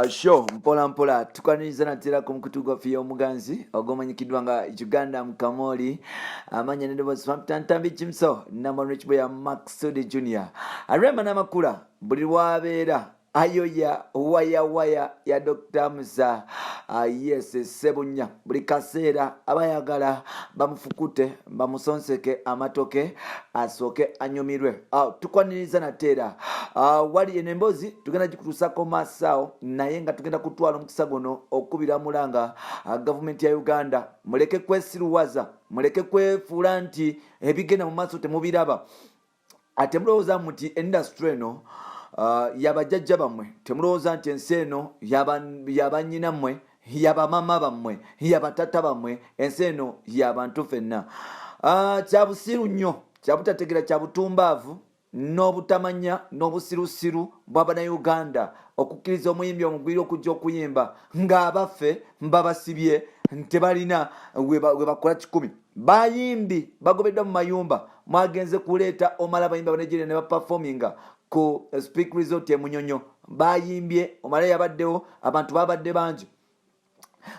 Show mpola mpola tukwaniriza natera ku mukutu gwaffe y'omuganzi ogwomanyikiddwa nga Uganda Mukamoli, amanya nedoboozi Famtantambi Kimso Namorich ya Maxud Junior Arema n'amakula buli lwabeera ayoya waya waya ya Dr. Musa yes Sebunya buli kaseera abayagala bamufukute bamusonseke amatoke asooke anyumirwe. Tukwaniriza nateera wali eno emboozi tugenda gikutuusako maaso naye nga tugenda kutwala omukisa guno okukubira mulanga gavumenti ya Uganda, muleke kwesiruwaza, muleke kwefuula nti ebigenda mu maaso temubiraba. Temulowooza muti industry eno yabajjajja bammwe, temulowooza nti ensi eno yabanyina mmwe, yabamama bammwe, yabatata bammwe. Ensi eno yabantu ffenna. Kya busiru nnyo, kyabutategeera, kya butumbaavu n'obutamanya n'obusirusiru bw'Abannayuganda okukkiriza omuyimbi omugwira okujja okuyimba ng'abaffe babasibye, tebalina we bakola 100. Bayimbi bagobeddwa mu mayumba, mwagenze kuleeta omala abayimbi Abanigeria ne baperforminga ku Speke Resort e Munyonyo. Bayimbye, omala yabaddewo, abantu babadde bangi.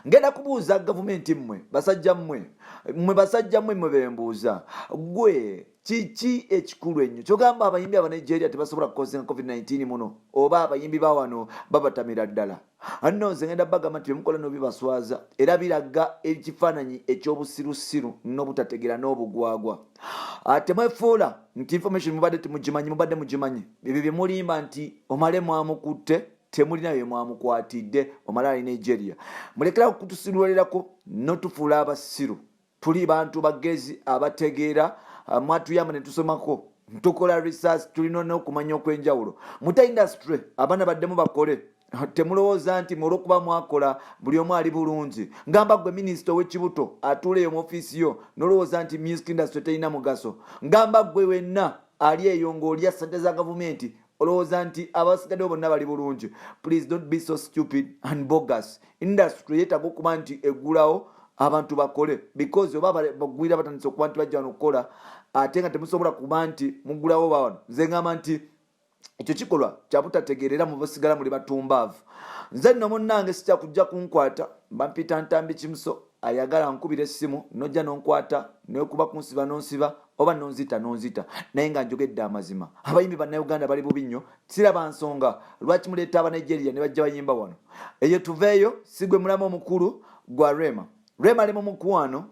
Ngenda kubuuza gavumenti, mmwe basajja mmwe, mmwe basajja mmwe, mmwe bembuuza, gwe kiki ekikulu ennyo kyogamba abayimbi Abanigeria tebasobola kukozinga COVID-19 muno, oba abayimbi ba wano babatamira ddala? Nno nze ngenda bagamba nti byemukola no bibaswaza era biraga ekifaananyi ekyobusirusiru n'obutategeera n'obugwagwa. Temwefuula nti information mubadde temugimanyi, mubadde mugimanyi. Ebyo byemulimba nti omale mwamukutte, temulina bye mwamukwatidde. Omale ali Nigeria. Mulekera kutusiruwalirako notufuula abasiru. Tuli bantu bagezi abategeera. Mwatuyamba ne tusomako, tukola research, tulina n'okumanya okw'enjawulo. Muta industry, abaana baddemu bakole. Temulowooza nti olwokuba mwakola buli omu ali bulungi. Ngamba gwe minisita ow'ekibuto atuula eyo mu ofiisi yo nolowooza nti music industry terina mugaso. Ngamba gwe wenna ali eyo ng'olya ssente za gavumenti, olowooza nti abasigaddewo bonna bali bulungi. Please don't be so stupid and bogus. Industry yeetaaga okuba nti eggulawo abantu bakole, because oba bagwira batandise okuba nti bajja wano okukola ate nga temusobola kuba nti muggulawo bawano. Nze ngamba nti ekyo kikolwa kyabutategeera era mubasigala muli batumbaavu. Nze nno munnange sikyakujja kunkwata, bampita Ntambi Kimuso. Ayagala nkubira essimu, nojja nonkwata, nekuba kunsiba nonsiba oba nonzita nonzita, naye nga njogedde amazima. Abayimbi Bannayuganda bali bubi nnyo. Siraba nsonga lwaki muleeta Abanigeria ne bajja bayimba wano. Eyo tuveeyo, si gwe mulamu omukulu gwa Rema. Rema ali mu mukwano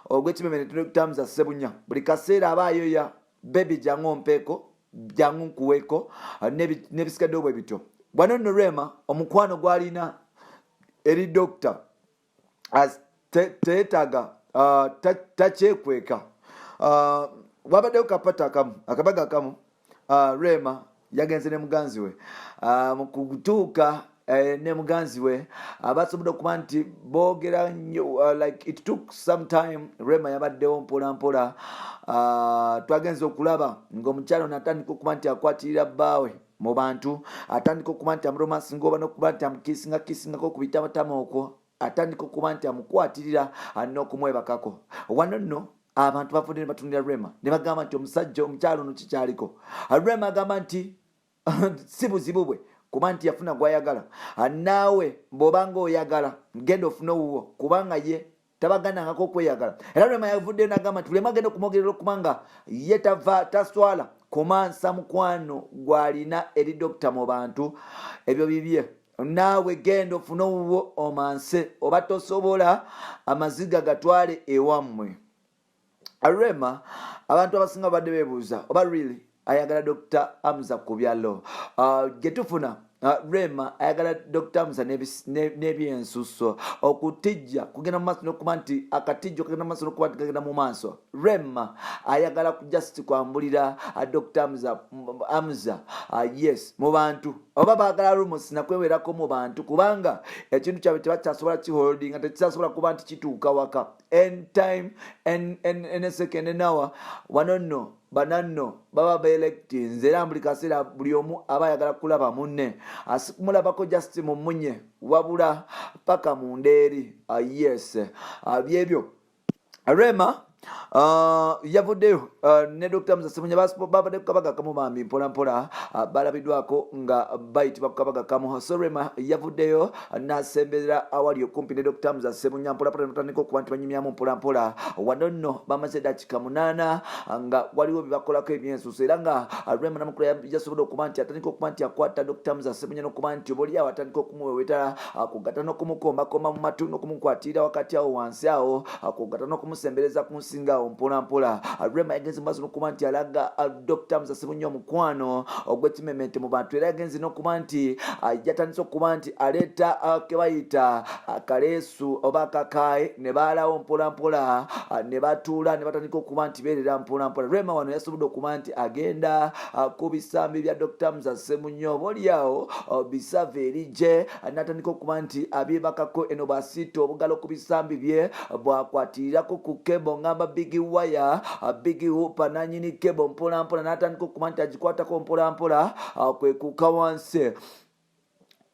ogw'ekimeme ne Hamza Sebunya. Buli kaseera aba ayoya, "Baby, jangu ompeeko, jangu nkuweeko," n'ebisigaddewo bwe bityo. Wano nno Rema omukwano gw'alina eri Dokita teetaaga takyekweka. Wabaddewo kapata akamu, akabaga akamu. Rema yagenze ne muganzi we. Mu kutuuka ne muganzi we basobodde okuba nti boogera nnyo. Like it took some time. Rema yabaddewo mpola mpola. Twagenze okulaba ng'omukyalo natandika okuba nti akwatirira bbaawe mu bantu, atandika okuba nti amuromansinga oba nokuba nti amukisinga kisingako ku bitamatama okwo, atandika okuba nti amukwatirira n'okumwebakako. Wano nno abantu bavudde ne batunira Rema ne bagamba nti omusajja omukyalo ono kikyaliko. Rema agamba nti si buzibu bwe kuba nti yafuna gwayagala. Naawe bw'obanga oyagala, genda ofune owuwo, kubanga ye tabaganangako okweyagala. Era Rema yavuddeyo nagamba nti buli omu agenda okumwogerera okubanga ye tava taswala kumansa mukwano gw'alina eri dokita mu bantu, ebyo bibye. Naawe genda ofune owuwo omanse, oba tosobola amaziga gatwale ewammwe. Rema abantu abasinga babadde beebuuza oba really ayagala Dr Hamza Kubyalo. Gye tufuna Rema ayagala Dr Hamza n'ebyensuso, okutijja kugenda mu maaso n'okuba nti akatijjo kagenda mu maaso n'okuba nti kagenda mu maaso. Rema ayagala ku just kwambulira Dr Hamza, yes, mu bantu, oba baagala rumors nakwewerako mu bantu, kubanga ekintu kyabwe tebakyasobola kiholdinga, tekikyasobola kuba nti kituuka waka anytime, any second, an hour. Wano nno bananno baba beelectinze era buli kaseera buli omu aba ayagala kulaba munne, asikumulabako just mumunye wabula paka munda eri. Yes, byebyo Rema. Yavuddeyo ne Dr. Musa Semunya, babadde ku kabaga kamu bambi mpolampola, balabiddwako nga bayitibwa ku kabaga kamu. So Rema yavuddeyo n'asemberera awali okumpi ne Dr. Musa Semunya mpolampola, nebatandika okuba nti banyumyamu mpolampola. Wano nno bamaze eddakiika 8 nga waliwo bye bakolako ebyensuso, era nga Rema Namakula yasobodde okuba nti atandika okuba nti akwata Dr. Musa Semunya n'okuba nti obaoliawo atandika okumuweweta, kugata n'okumukombakoma mu matu n'okumukwatira wakati awo wansi awo, kugata n'okumusembereza ku nsinga awo mpolampola. Rema yagenze mu maaso n'okuba nti alaga Dr. Musa Semunya omukwano ogw'ekimemente mu bantu, era yagenze n'okuba nti yatandise okuba nti aleeta kebayita akaleesu oba akakaayi, ne baalawo mpolampola, ne batuula ne batandika okuba nti beerera mpolampola. Rema wano yasobodde okuba nti agenda ku bisambi bya Dr. Musa Semunya, oba oliawo bisava erigye, n'atandika okuba nti abyebakako eno bw'asiita obugalo ku bisambi bye, bwakwatirirako ku cable, ngamba big wire, big hooper, nanyini cable, mpolampola n'atandika okuba nti agikwatako mpolampola,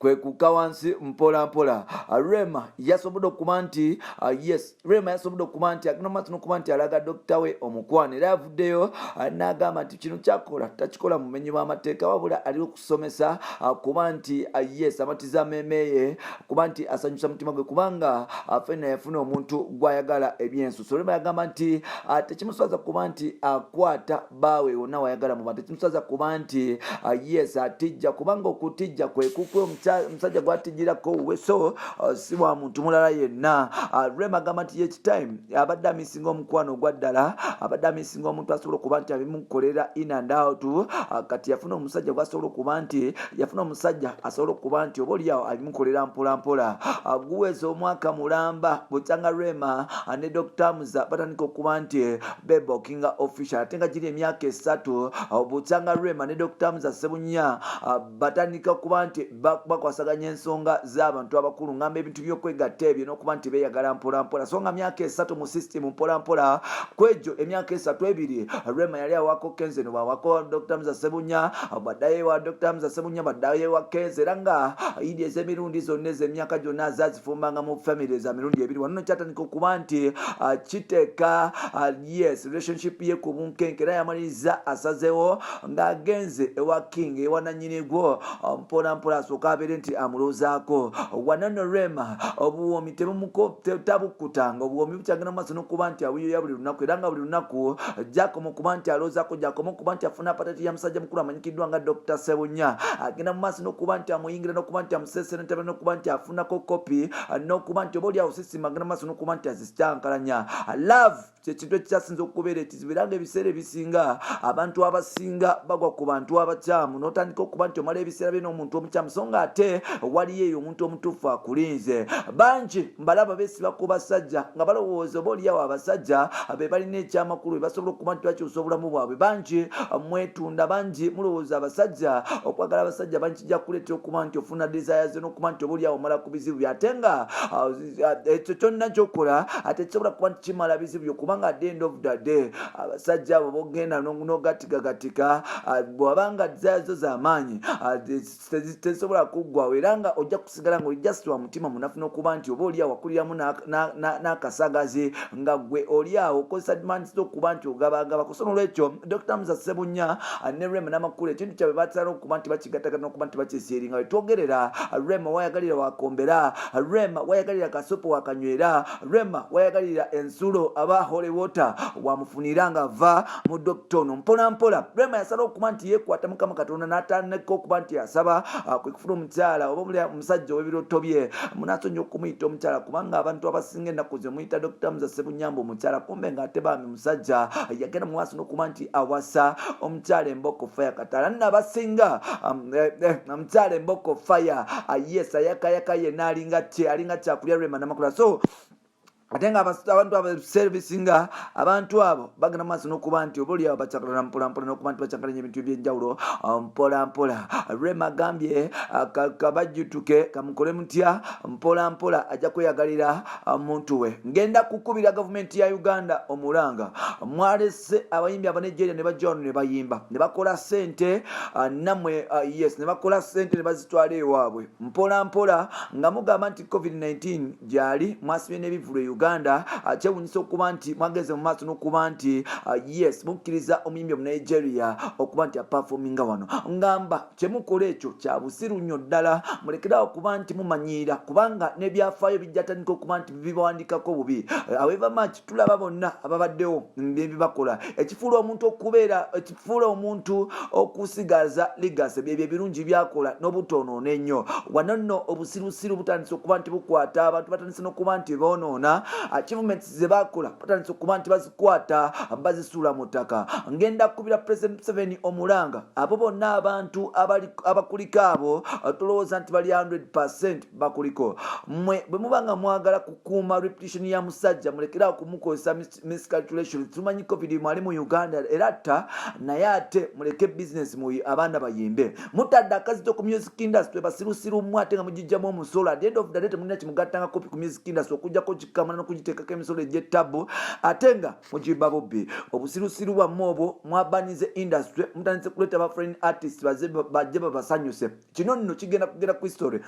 kwekuka wansi mpolampola. Rema yasobodde okuba nti yes, Rema yasobodde okuba nti agenda maaso n'okuba nti alaga dokita we omukwano, era yavuddeyo n'agamba nti kino kyakola takikola mumenyi w'amateeka, wabula ali okusomesa, kuba nti yes, amatiza meemeye, kuba nti asanyusa mutima gwe, kubanga fena yafuna omuntu gw'ayagala ebyensuso. Rema yagamba nti tekimuswaza kuba nti akwata baawe wonna wayagala mu bantu, tekimuswaza kuba nti yes, atijja, kubanga okutijja kwe kukwe, omusajja gwatijjirako we, so si wa muntu mulala yenna. Rema agamba nti yekitime abadde amisinga omukwano ogwa ddala, abadde amisinga omuntu asobola okuba nti abimukolera in and out. Kati yafuna omusajja gwasobola okuba nti yafuna omusajja asobola okuba nti oba oliawo abimukolera mpolampola. Guweza omwaka mulamba bukyanga Rema ne Dr. Muza batandika okuba nti bebokinga official, ate nga giri emyaka 3 bukyanga Rema ne Dr. Muza Sebunya batandika kuba nti bakwasaganya ensonga z'abantu abakulu, ngamba ebintu by'okwegatta ebyo n'okuba nti beeyagala mpolampola. So nga myaka 3 mu system mpolampola, kwegyo emyaka 3, 2 Rema yali awako Kenze, no bawako Dr. Muza Sebunya, baddayo ewa Dr. Muza Sebunya, baddayo ewa Kenze, era nga idi ez'emirundi zonna ez'emyaka gyonna zazifumbanga mu family za mirundi ebiri. Wano kyatandika okuba nti kiteeka yes, relationship ye ku bunkenke, era yamaliriza asazewo ng'agenze ewa King, ewa nanyini gwo, mpola mpola asooka abeere nti amulowoozaako. Wano nno Rema obuwoomi tabukkutanga, obuwoomi bukyagenda mu maaso n'okuba nti abuyoya buli lunaku, era nga buli lunaku gyakoma okuba nti alowoozaako, gyakoma okuba nti afuna patati ya musajja mukulu amanyikiddwa nga Dr. Sebunya. Agenda mu maaso n'okuba nti amuyingira n'okuba nti amuseesera entebe n'okuba nti afunako kopi n'okuba nti oba oli awo sisima agenda mu maaso n'okuba nti azikyankalanya. Love kyekintu ekikyasinza okubeera ekizibu, era nga ebiseera ebisinga abantu abasinga bagwa ku bantu abakyamu, n'otandika okuba nti omala ebiseera bye n'omuntu omukyamu, so nga ate waliyo eyo omuntu omutuufu akulinze. Bangi mbalaba beesiba ku basajja nga balowooza oba oliawo abasajja be balina ekyamakulu, be basobola okuba nti bakyusa obulamu bwabwe. Bangi mwetunda, bangi mulowooza abasajja, okwagala abasajja bangi kijja kuleetera okuba nti ofuna desires n'okuba nti oba oliawo omala ku bizibu bye, ate nga ekyo kyonna kyokola ate kisobola kuba nti kimala bizibu byo, kubanga at the end of the day abasajja abo bogenda nogatigagatika, bwabanga desire zo z'amaanyi tezisobola kuggwawo, era nga ojja kusigala nga oli just wa mutima munafu n'okuba nti oba oli awo wakuliramu n'akasagazi, nga gwe oli awo okozesa demands okuba nti ogabagaba. So nolwekyo Dr. Musa Sebunya ne Rema n'Amakulu ekintu kyabwe batala okuba nti bakigattagana n'okuba nti bakyesieringa. Wetwogerera, Rema wayagalira wakombera, Rema wayagalira kasupu wakanywera, Rema wayagalira ensulo aba holy water wamufunira nga va mu dokita ono. Mpola mpola Rema yasala okuba nti yeekwata Mukama Katonda n'atandika okuba nti asaba, kwe kufuna omukyala oba omusajja ow'ebirooto bye. Munasonyiwa okumuyita omukyala, kubanga abantu abasinga ennaku ze muyita Dr. Musa Sebunyamba omukyala, kumbe ng'ate bambi musajja. Yagenda mu maaso n'okuba nti awasa omukyala emboko fire katala nno abasinga omukyala emboko fire, yes, ayakayaka yenna alinga kye alinga kyakulya Rema Namakula. So ate nga abantu abo ebiseera ebisinga abantu abo bagenda maaso n'okuba nti oba oliawo bakyakalana mpolampola n'okuba nti bakyakalanya ebintu ebyenjawulo mpolampola. Rema agambye kabajjutuke kamukole mutya, mpolampola ajja kweyagalira muntu we. Ngenda kukubira gavumenti ya Uganda omulanga: mwalese abayimbi Abanigeria ne bajja wano ne bayimba ne bakola sente, nammwe yes, ne bakola sente ne bazitwala ewaabwe mpolampola, nga mugamba nti COVID-19 gyali, mwasibye n'ebivulu e Uganda. Uganda. Kyewunyisa okuba nti mwageze mu maaso n'okuba nti yes, mukkiriza omuyimbi Omunigeria okuba nti aperforminga wano. Ngamba kyemukola ekyo kya busiru nnyo ddala. Mulekerawo okuba nti mumanyiira, kubanga n'ebyafaayo bijja tandika okuba nti bibawandikako bubi. However much tulaba bonna ababaddewo byebibakola, ekifuula omuntu okubeera, ekifuula omuntu okusigaza legacy, byebyo ebirungi byakola n'obutoonoona ennyo. Wano nno obusirusiru butandise okuba nti bukwata abantu, batandise n'okuba nti boonoona achievements ze bakola, batandise okuba nti bazikwata bazisuula mu ttaka. Ngenda kukubira President Museveni omulanga, abo bonna abantu abakuliko abo, tolowooza nti bali 100 bakuliko. Mmwe bwe muba nga mwagala kukuuma reputation ya musajja, mulekerawo kumukozesa miscalculation. Tumanyi COVID mwali mu Uganda era tta, naye ate muleke business mu abaana bayimbe. Mutadde akazito ku music industry, basirusiru mmwe, ate nga mugijjamu omusolo. At the end of the day temulina kimugattanga kopi ku music industry okujjako kikamala n'okugiteekako emisolo egy'ettabu, ate nga mugibba bubbi. Obusirusiru bwammwe obwo mwabanize industry, mutandise kuleeta ba foreign artists bajje babasanyuse. Kino nno kigenda kugenda ku history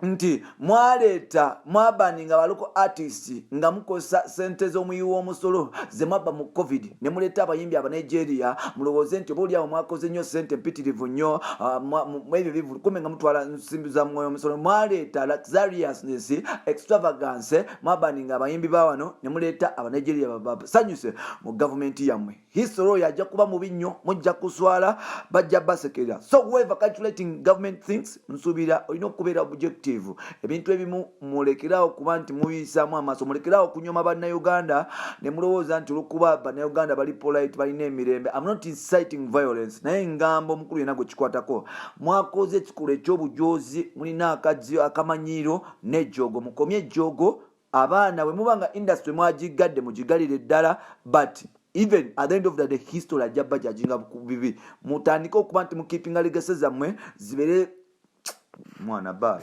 nti mwaleeta, mwabaninga ba local artist nga mukozesa sente z'omuyi w'omusolo ze mwabba mu COVID, ne muleeta abayimbi Abanigeria. Mulowooze nti oba oliawo mwakoze nnyo sente mpitirivu nnyo ebyo bivulu, kumbe nga mutwala nsimbi za mwoyo omusolo. Mwaleeta luxuriousness, extravagance, mwabaninga abayimbi ba wano ne muleeta Abanigeria basanyuse mu gavumenti yammwe. History oyo ajja kuba mubi nnyo, mujja kuswala, bajja basekerera. So whoever calculating government things, nsuubira olina okubeera objective. Ebintu ebimu mulekerawo kuba nti muyisaamu amaaso, mulekerawo okunyoma Bannayuganda ne mulowooza nti olwokuba Bannayuganda bali polite, balina emirembe. I'm not inciting violence, naye ngamba omukulu yenna gwe kikwatako, mwakoze ekikolwa ekyobujozi. Mulina akazzi akamanyiiro n'ejjoogo, mukomye ejjoogo. Abaana bwe muba nga industry mwagigadde, mugigalire ddala, but even at the end of the day history ajja bajajinga bibi. Mutandike okuba nti mukeepinga legacy zammwe zibeere. Mwana, bye.